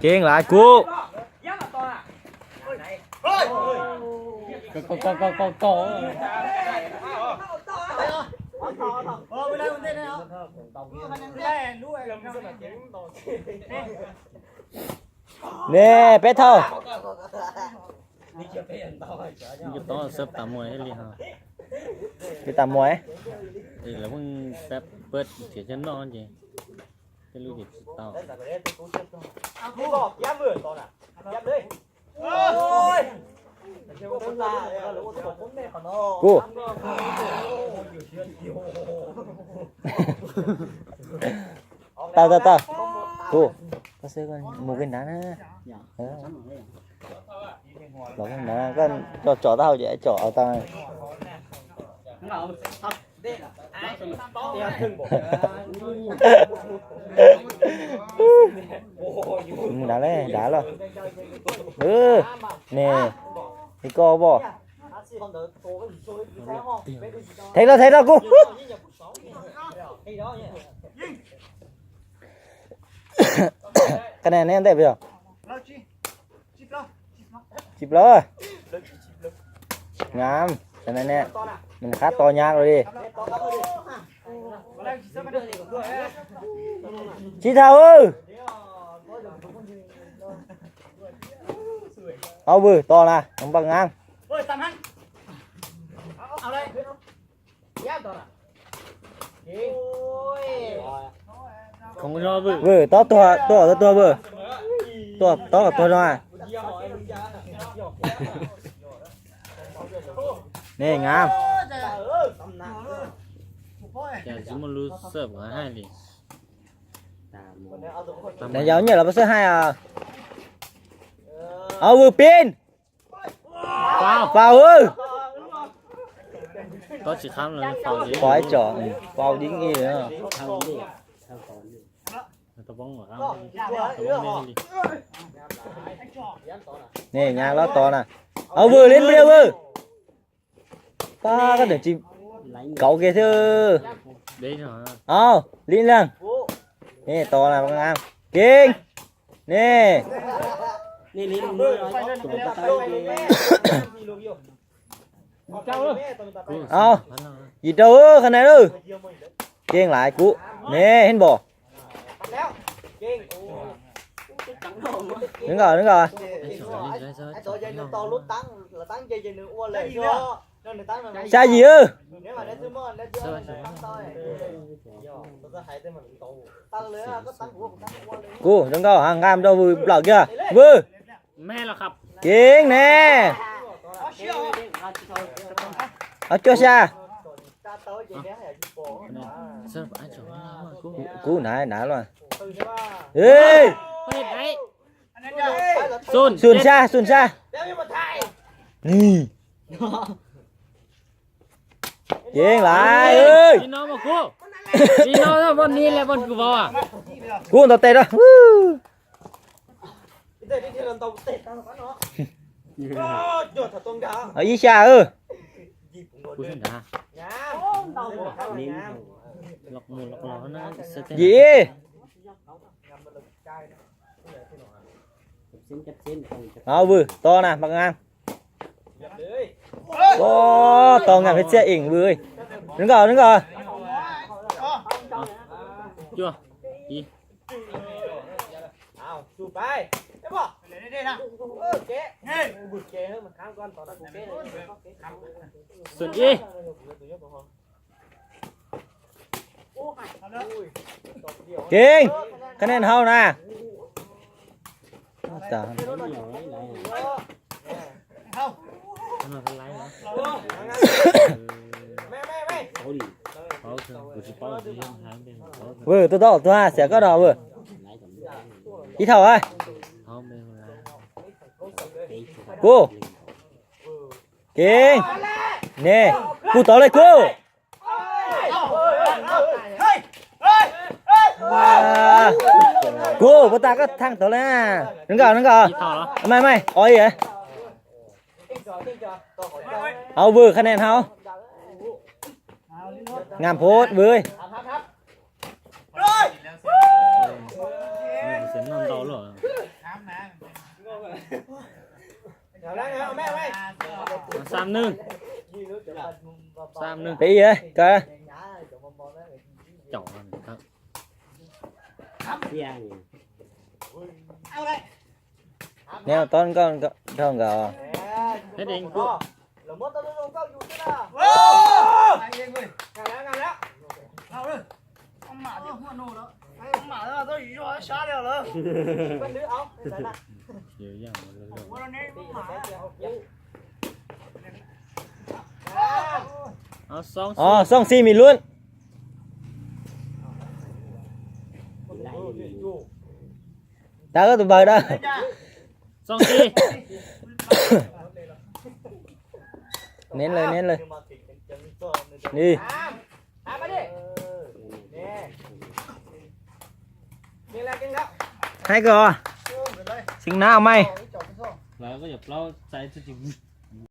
Keej lawm kuv. Ne peb thauj. Tau xab tas muag li ho. Peb tas muag. Lawv pheej xab pawg thiab coj noj ces tej lub ces tsis tau. Kuv. Tawg tawg tawg. Kuv, koj xwb koj mus koj nrad na. Los koj nrad, koj tsom tau ces tsom tau. Mus nrad le, nrad los. Ne, koj pom. Thev rau, thev rau kuv. Qhov ne neb ntej pes yog? Tsib plaub. Nyab, ne, nws qab to nyab lawm li. Tsib thauj. Ob vwm to na, npaj ngab. Vwm, tob tuag, tuag, tuag, tuag vwm. Tuag, tob kom tuag no. Ne ngab. Cas tsis muaj lub xawb hais li. Nws yog nyiaj los pab xawb hais os. Ob vwm pin. Faus. Faus ib tsom, faus dib ib. Ne nyab los to na. Ob vwm li nplia vwm. Pab koj tseem tsis kauv kiag thiab. Au, li leeg. Ne to na, keej. Ne. Au, yim rau qhov ne lawm. Keej lawm kuv. Ne, hib npom. Nws nkaus, nws nkaus. Xya yim. Kuv zoo nkauj, nqa rau vwm nplawm kiag. Vwm. Keej ne. Ob cuaj xya. Kuv na, na los. Xum xya, xum xya. Ni. Keej lawm. Kuv ntaus tes rau. Ib xya. Yim. Vwm to na, npaj ngab. Tau ngam peb txiaj ib vwm. Nws nkaus, nws nkaus. Xum ib. Keej, qhab ne hau na. Vwm, tuaj tau tuaj xiam koj no vwm. Ib thaum a. Kuv. Keej. Ne, kuv tau le kuv. Kuv, puas tas koj thaj tau le. Nws nkaus, nws nkaus. Maj maj, ua ib. Au vwm, qhab ne hau. Ngam phauj, Vwj. Sam Nws. Sam Nws. Peb ib, kawg. Neb tob nkauj nraug nkawd. Ov, xooj xij mi luj. Tag koj tus npawg da. Xooj xij. Neb lawm, neb lawm. Li. Haib kawg os. Xeev Nab Maj. Lawv koj yog plaub txais txuj ci.